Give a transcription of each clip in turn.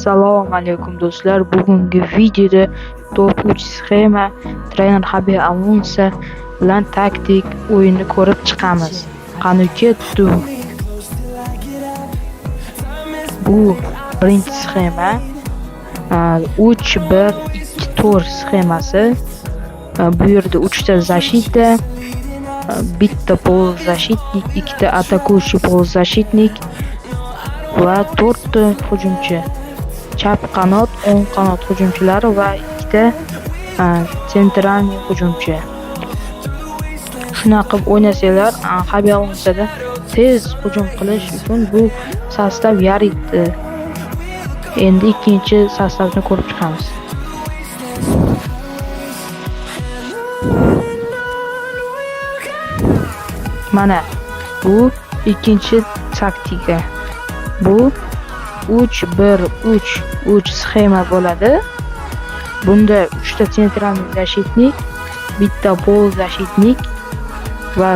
Assalomu alaykum do'stlar. Bugungi videoda top 3 sxema trener Xabi Alonso bilan taktik o'yinni ko'rib chiqamiz. Qani ketdi. Bu birinchi sxema 3-1-2-4 sxemasi. Bu yerda 3 ta защита, bitta полузащитник, ikkita атакующий полузащитник va 4 ta hujumchi. Chap qanot, o'ng qanot hujumchilari va ikkita центральный hujumchi. Shunaqa qilib o'ynasanglar, Xabi Alonsoda tez hujum qilish uchun bu состав yaraydi. Endi ikkinchi состав ni ko'rib chiqamiz. Mana bu ikkinchi taktika. Bu 3-1-3-3 sxema bo'ladi. Bunda 3 ta центральный защитник, bitta полузащитник va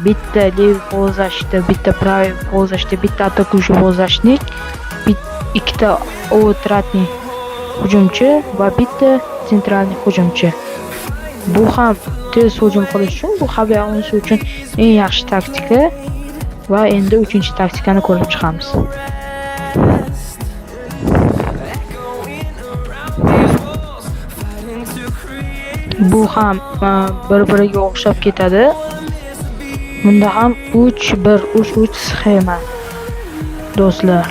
bitta левый полузащита, bitta правый полузащита, bitta атакующий полузащитник, ikkita ovutratniy hujumchi va bitta центральный hujumchi. Bu ham tez hujum qilish uchun, bu Xabi Alonso uchun eng yaxshi taktika va endi uchinchi taktikani ko'rib chiqamiz. Bu ham bir-biriga o'xshab ketadi. Bunda ham 3-1-3-3 sxema do'stlar.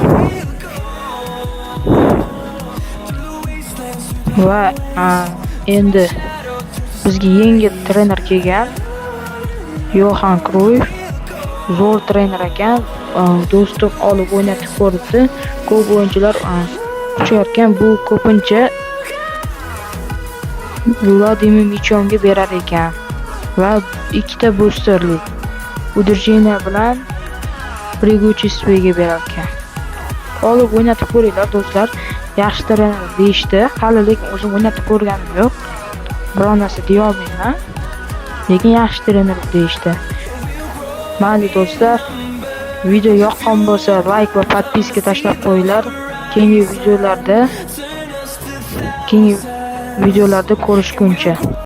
Va endi bizga yangi trener kelgan. Yohan Cruyff zo'r trener ekan. Do'stim olib o'ynatib ko'ribdi. Ko'p o'yinchilar kuchayotgan, bu ko'pincha Vladimir Michonga berar ekan. Va ikkita boosterlik Udržение bilan Пригучествоga berar ekan. Olib o'ynatib ko'ringlar do'stlar. Yaxshi trener deyishdi. Hali lekin o'zim o'ynatib ko'rganim yo'q. Biror narsa deya olmayman. Lekin yaxshi trener deyishdi. Mayli do'stlar, video yoqqan bo'lsa like va podpiska tashlab qo'yinglar. Keyingi videolarda ko'rishguncha.